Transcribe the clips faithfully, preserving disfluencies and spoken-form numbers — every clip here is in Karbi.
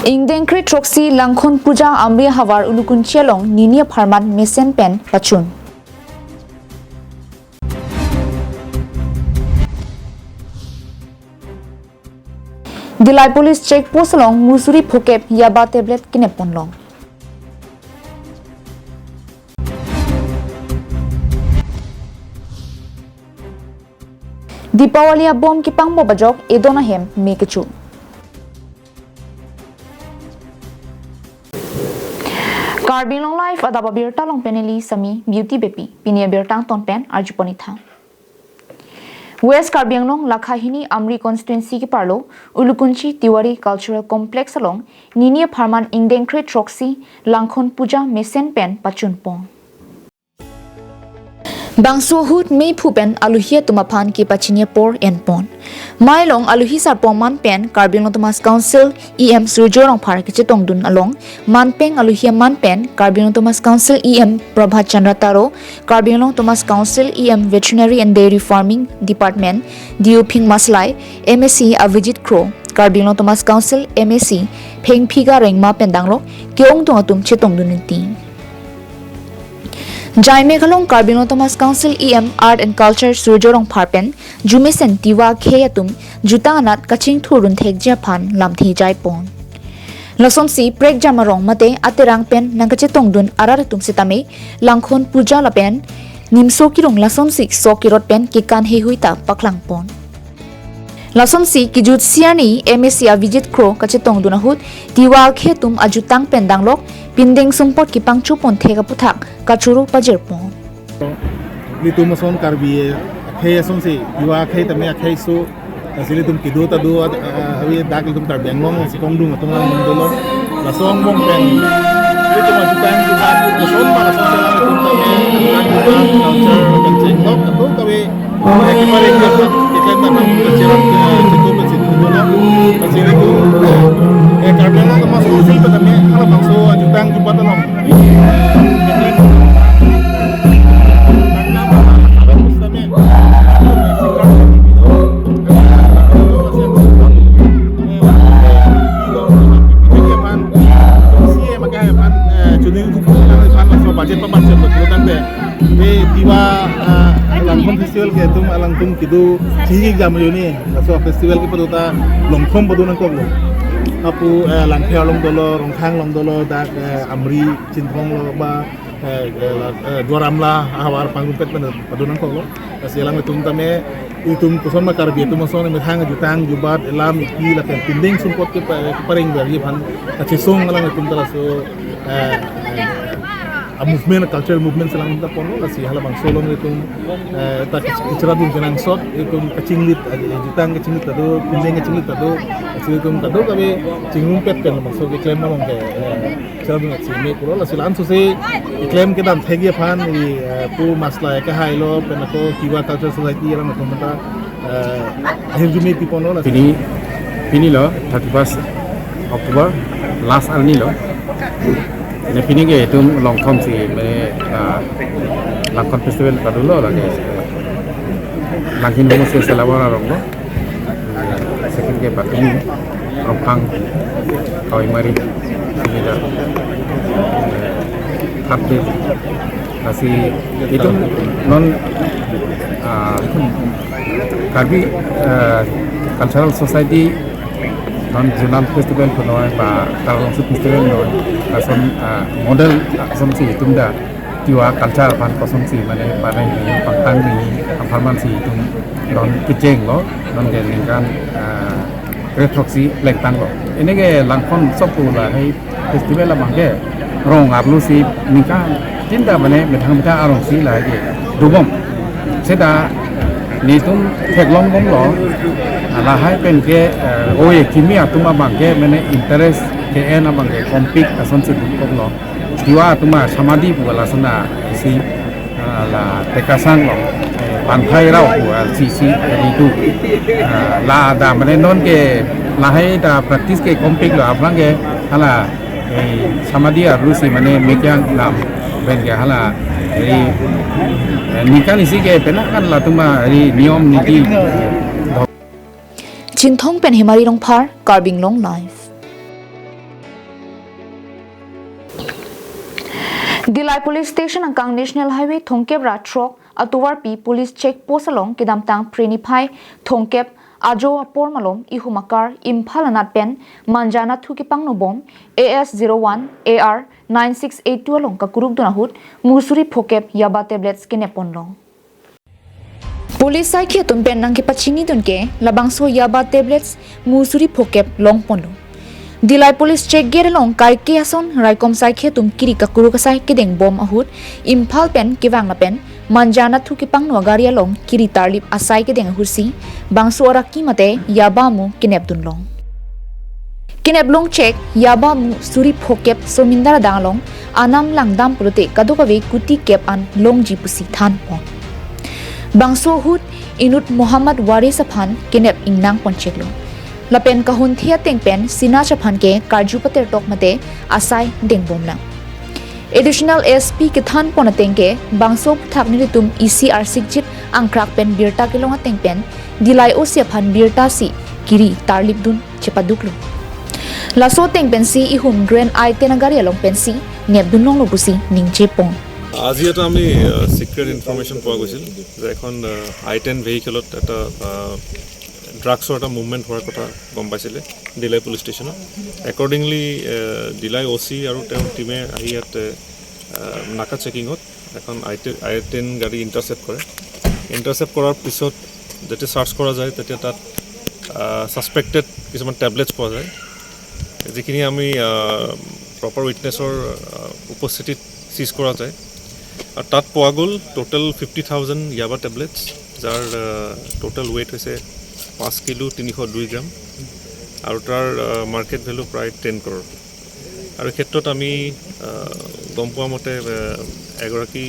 Ingdeng kre throksi Langkhon Puja Amri ahavar Ulukunchi along nini apharman mesen pen pachun. Dillai Police Check Post along musuri phokep yaba tablet kinep ponlong. Deepawali abom kepangbo ajok edon ahem me kecho. Karbi Anglong Live adap abirta along pen neli Sami Beauty Beypi, pini abirta angton pen arjupon-ik tha. West Karbi Anglong Lakha hini Amri constituency keparlo Ulukunchi Tiwari Cultural Complex along nini apharman ingdeng kre throksi Langkhon Puja mesen pen pachun pon. Bangso ahut meiphu pen aluhi atum aphan kepachini apor enpon. Mei along aluhi sarpo aman pen Karbi Anglong Autonomous Council E M Surjya Rongphar kachetongdun along manpeng aluhi aman pen Karbi Anglong Autonomous Council E M Prabhat Chandra Taro, Karbi Anglong Autonomous Council E M Veterinary and Dairy Farming Department D O Phing Maslai, M A C Avijit Kro, Karbi Anglong Autonomous Council M A C Phengphiga Rengma pen danglok ke-ongdung atum chetongdun niti. Jaime along Karbi Anglong Autonomous Council E M Art and Culture Surjya Rongphar pen jumesen Tiwa akhei atum jutang anat kachingthur runthekji aphan lamthe jaipon. Lasonsi prekjam arong mate aterang pen nangkachetongdun arat atum setame Langkhon Puja lapen nimso kirung lasonsi sok kirot pen kekan heihui ta paklangpon. Lasonsi kejut siani M A C Avijit Kro kachetongdun ahut Tiwa akhei atum ajutang pen danglok pindeng sumpot kepangchopon thek aputhak kachoro pajirpon. Ilitum ason Karbi akhei asonsi, Tiwa akhei tame akhei so, lasi ilitum kedo ta do, a, a, avi dak ilitum Karbi Anglong si kongdung atum lang dolo. Laso angbong pen ilitum ajutang jutang ason ma lason selam ilitum tame, jutang jutang culture kan chenglok atum kave. Eki pare dia ikan dapat kecil, eh, situ ke situ dulu. Ke sini tu, eh, Karbi Anglong Autonomous Council pen tame halabangso ajutang jubat along. Budget pa budget betul tangte. Di Tiwa, ah, Langkhon Festival ke itum alangtum kedo chingki jam yo ni. Laso festival ke padu ta longthom padu nangkoklo. Lapu, eh, Langpher along dolo, Rongkhang along dolo, dak, eh, Amri Chinthong lo ba, eh, eh, la, eh, Duar Amla ahavar pangrumpet pen padu nangkoklo. Lasi alanglitum tame itum koson ma Karbi atum ason methang jutang jubat elam eki lapen pindeng sumpot ke pa-, kepareng beri aphan kachesong alanglitum ta laso, eh, eh, a movement, cultural movement selang ta ponlo, lasi halabangso along itum, eh, ta kech-, kechera dun kenangsot, itum kachinglit, eh, jutang kachinglit ta do, pindeng kachinglit ta do, lasi itum kadokave chingrumpet pen labangso keklem along ke, eh, kechera dun si me pulo, lasi la-an sose keklem kedam thekji aphan, i, eh, pu Maslai akehai lo, pen ako Tiwa Cultural Society alangtum ta, eh, ahirjume piponlo, lasi. Pini, pini lo, thirty-first October, last arni lo. Ini pini ke itum longthom si, mane, ah, Langkhon Festival ta dolo lake. Langhin homo si selawar arong lo. Second ke Patumi, Rongkhang, Kawimari, Singida. Third ke lasi itum non, ah, Karbi, ah, Cultural Society non zonal festival punoi ba Karbi Festival noi, lason, ah, model, ah, asonsi itum ta Tiwa culture aphan kosonsi mane panai ni pangtang ni apharman si itum non kechenglo, non ke ningkan, ah, kre throksi plengtanglo. Ini ke Langkhon sok pu lahai festival abang ke rong arlo si ningkan tin ta mane methang methang arong si lahai ke dobom. Seta netum theklongbomlo, lahai pen ke, eh, oi kimi atum abang ke mane interest ke-en abang ke kompik asonsi bukoklo. Tiwa atum asamadhi pu lason isi, ah, la tekasang lo, eh, Panthai Rao pu, ah, si si, eh, itu. Ah, la ta mane non ke lahai ta practice ke kompik lo, aphrang ke hala, eh, samadhi arlo si mane mekyang lam pen ke hala, eh, eh, ningkan isi ke penang kan latum ari niyom niti. Chinthong pen Hemari Rongphar, Karbi Anglong Live. Dillai Police Station angkang National Highway thomkep ra throk atovarpi police check post along kedamtang Phre niphai thomkep ajo apor malom ihum akar Imphal anat pen Manja anatthu kepangno bom A S zero one A R nine six eight two along kakuruk dun ahut mu suri phokep yaba tablets kenep ponlong. Police saikhi atum pen nangkepachini dun ke labangso yaba tablets mu suri phokep long ponlo. Dillai Police check gate along kaike ason raikom saikhi atum kiri kakuruk asai kedeng bom ahut Imphal pen kevang lapen Manja anatthu kepangno agari along kiri tarlip asai kedeng ahutsi bangso araki mate yaba mu kenep dunlong. Kenep long check yaba mu suri phokep somindar adang along anam langdam pulote kadokave kuti kep an longji pusi than pon. Bangso ahut inut Muhammad Waris aphan kenep ingnang pon cheklo. Lapen kahun thia teng pen Sinach aphan ke karju pater tok mate asai deng bomlang. Additional S P kethan pon ateng ke bangso aphuthak nelitum isi arsikjit angkrak pen birta kelong ateng pen Dillai O C aphan birta si kiri tarlip dun chepaduklo. Laso ateng pensi ihum Grand I ten agari along pensi nep dunlonglo pusi ningje pon. আজি এটা আমি, আহ, secret information পোৱা গৈছিল যে এখন, আহ, I ten ভেহিকেলত এটা, আহ, ড্ৰাগছৰ এটা মুভমেণ্ট হোৱাৰ কথা গম পাইছিলে ডিলাই পুলিচ ষ্টেচনত। একৰ্ডিংলি, আহ, ডিলাই অ' চি আৰু তেওঁৰ টিমে আহি ইয়াত, আহ, নাকা চেকিঙত এখন আই টেন, আই টেন গাড়ী ইণ্টাৰচেপ্ট কৰে। ইণ্টাৰচেপ্ট কৰাৰ পিছত যেতিয়া চাৰ্চ কৰা যায়, তেতিয়া তাত, আহ, ছাছপেক্টেড কিছুমান টেবলেটছ পোৱা যায়, যিখিনি আমি, আহ, প্ৰপাৰ উইটনেছৰ, আহ, উপস্থিতিত চিজ কৰা যায়। আৰু তাত পোৱা গ'ল টোটেল ফিফটি থাউজেণ্ড য়াবা টেবলেটছ, যাৰ, আহ, টোটেল ৱেইট হৈছে পাঁচ কিলো তিনিশ দুই গ্ৰাম আৰু তাৰ, আহ, মাৰ্কেট ভেলু প্ৰায় টেন ক্ৰ'ৰ। আৰু এই ক্ষেত্ৰত আমি, আহ, গম পোৱা মতে, আহ, এগৰাকী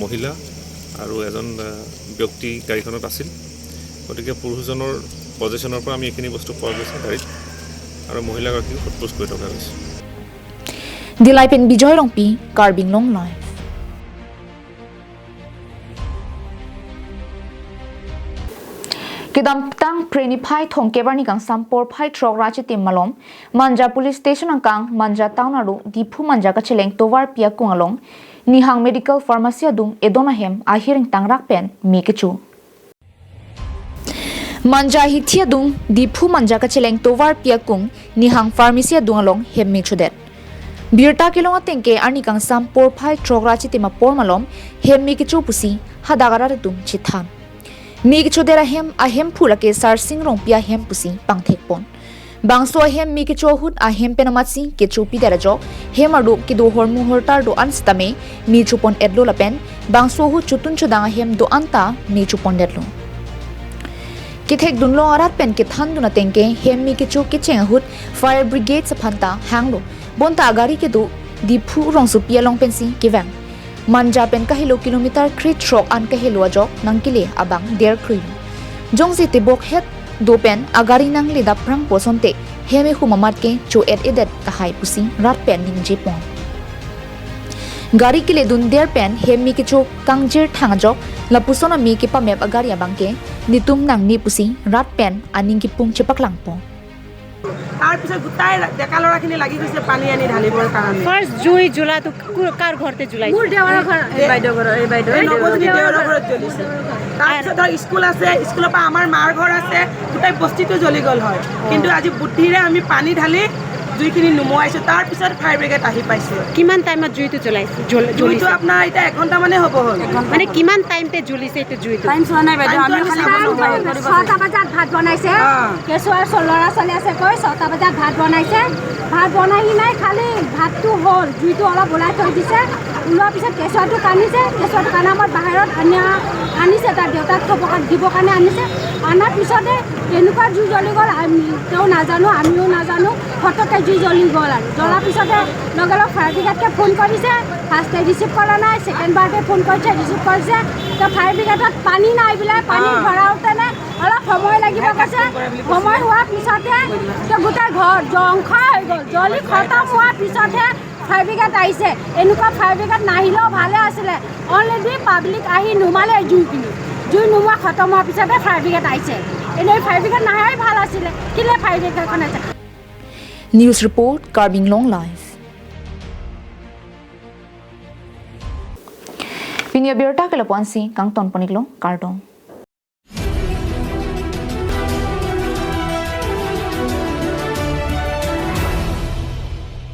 মহিলা আৰু এজন, আহ, ব্যক্তি গাড়ীখনত আছিল। গতিকে পুৰুষজনৰ পজিশ্যনৰ পৰা আমি এইখিনি বস্তু পোৱা গৈছে গাড়ীত আৰু মহিলাগৰাকীও সোধ পোছ কৰি থকা হৈছে। Dillai pen Bijoy Rongpi, Karbi Anglong Live. Kedamtang Phre niphai thomkep arni kangsam porphai throk ra chitim malom Manja Police Station angkang Manja Town arlo Diphu Manja kacheleng tovarpi akung along Nihang Medical Pharmacy adung edon ahem ahir ingtangrak pen me kecho. Manja hithi adung Diphu Manja kacheleng tovarpi akung Nihang Pharmacy adung along hem me chodet. Birta kelong ateng ke arni kangsam porphai throk ra chitim apor malom hem me kecho pusi hadak arat atum chethan. Me kechodet ahem, ahemphu lake Sarsing Rongpi ahem pusi pangthek pon. Bangso ahem me kecho ahut ahem pen amatsi kechopidet ajok hem arlo kedo hormu hortar do-an sitame me chopon-etlo lapen bangso ahut chotun chodang ahem do-an ta me chopondetlo. Kethek dunlong arat pen kethan dun ateng ke hem me kecho kecheng ahut fire brigade aphan ta hanglo, bonta agari kedo Diphu rongsopi along pensi kevang. Manja pen kahelo kilometer kre throk an kahelo ajok nangkele abang der krui. Jongsi tebok het do pen agari nangle dapprang pu asonte hem ehum amat ke cho-et-edet tahai pusi rat pen ningje pon. Gari kele dun der pen hem me kecho kangjir thang ajok lapuson ame kepamep agari abang ke netum nangne pusi rat pen aning kipung chepaklang pon. তাৰ পিছত গোটাই ডেকা ল'ৰাখিনি লাগি গৈছে পানী আনি ঢালিবৰ কাৰণে। ফাৰ্ষ্ট জুই জ্বলাটো কো-, কাৰ ঘৰতে জ্বলাইছে? মোৰ দেওৰৰ ঘৰত। এই বাইদেউ ঘৰৰ, এই বাইদেউ। এই নৱজ্যোতি দেওৰৰ ঘৰত জ্বলিছে। তাৰপিছত ধৰ স্কুল আছে, স্কুলৰ পৰা আমাৰ মাৰ ঘৰ আছে, গোটেই বস্তিটো জ্বলি গ'ল হয়। কিন্তু আজি বুদ্ধিৰে আমি পানী ঢালি জুইখিনি নুমুৱাইছো, তাৰ পিছত ফায়াৰ ব্ৰিগেড আহি পাইছে। কিমান টাইমত জুইটো জ্বলাইছে? জ্বল-, জুইটো জ্বলিছে? আপোনাৰ এতিয়া এঘণ্টা মানে হ'ব হ'ল। মানে কিমান টাইমতে জ্বলিছে এইটো জুইটো? টাইম চোৱা নাই বাইদেউ, টাইমটো আমিও আমি খালি চাব চাব নোৱাৰোঁ। নোৱাৰোঁ। ছটা বজাত ভাত বনাইছে। অ। কেঁচুৱাৰ চ-, ল'ৰা ছোৱালী আছে কৈ ছটা বজাত ভাত বনাইছে। ভাত বনাই নাই, খালি ভাতটো হ'ল, জুইটো অলপ ওলাই থৈ দিছে। ওলোৱাৰ পিছত কেঁচুৱাটো কান্দিছে, কেঁচুৱাটো কান্দা সময়ত বাহিৰত আনিয়া, আনিছে, তাৰ দেউতাক থ'ব কা-, দিবৰ কাৰণে আনিছে। অনাৰ পিছতে কেনেকুৱা জুই জ্বলি গ'ল, আমি, তেওঁ নাজানো, আমিও নাজানো। ফটককৈ জুই জ্বলি গ'ল আৰু। জ্বলাৰ পিছতে লগে লগে ফায়াৰ ব্ৰিগেডকে ফোন কৰিছে, ফাৰ্ষ্টে ৰিচিভ কৰা নাই, ছেকেণ্ড বাৰতে ফোন কৰিছে, ৰিচিভ কৰিছে। তো ফায়াৰ ব্ৰিগেডত পানী নাই বোলে, পানী অ। ভৰাওঁতেনে অলপ সময় লাগিব কৈছে। সময় হোৱাৰ পিছতে তো গোটেই ঘৰ ধ্বংস হৈ গ'ল। জ্বলি খতম হোৱাৰ পিছতহে ফায়াৰ ব্ৰিগেড আহিছে। এনেকুৱা ফায়াৰ ব্ৰিগেড নাহিলেও ভালে আছিলে। অলৰেডি পাব্লিক আহি নুমালে জুইখিনি। জুই নুমোৱা খতম হোৱাৰ পিছতে ফায়াৰ ব্ৰিগেড আহিছে। এনেই ফায়াৰ ব্ৰিগেড নাহাই ভাল আছিলে। কেলে ফায়াৰ ব্ৰিগেড এখন আছে? News report, Karbi Anglong Live. Abirta ke lapu-ansi kangton pon-iklo, kardom.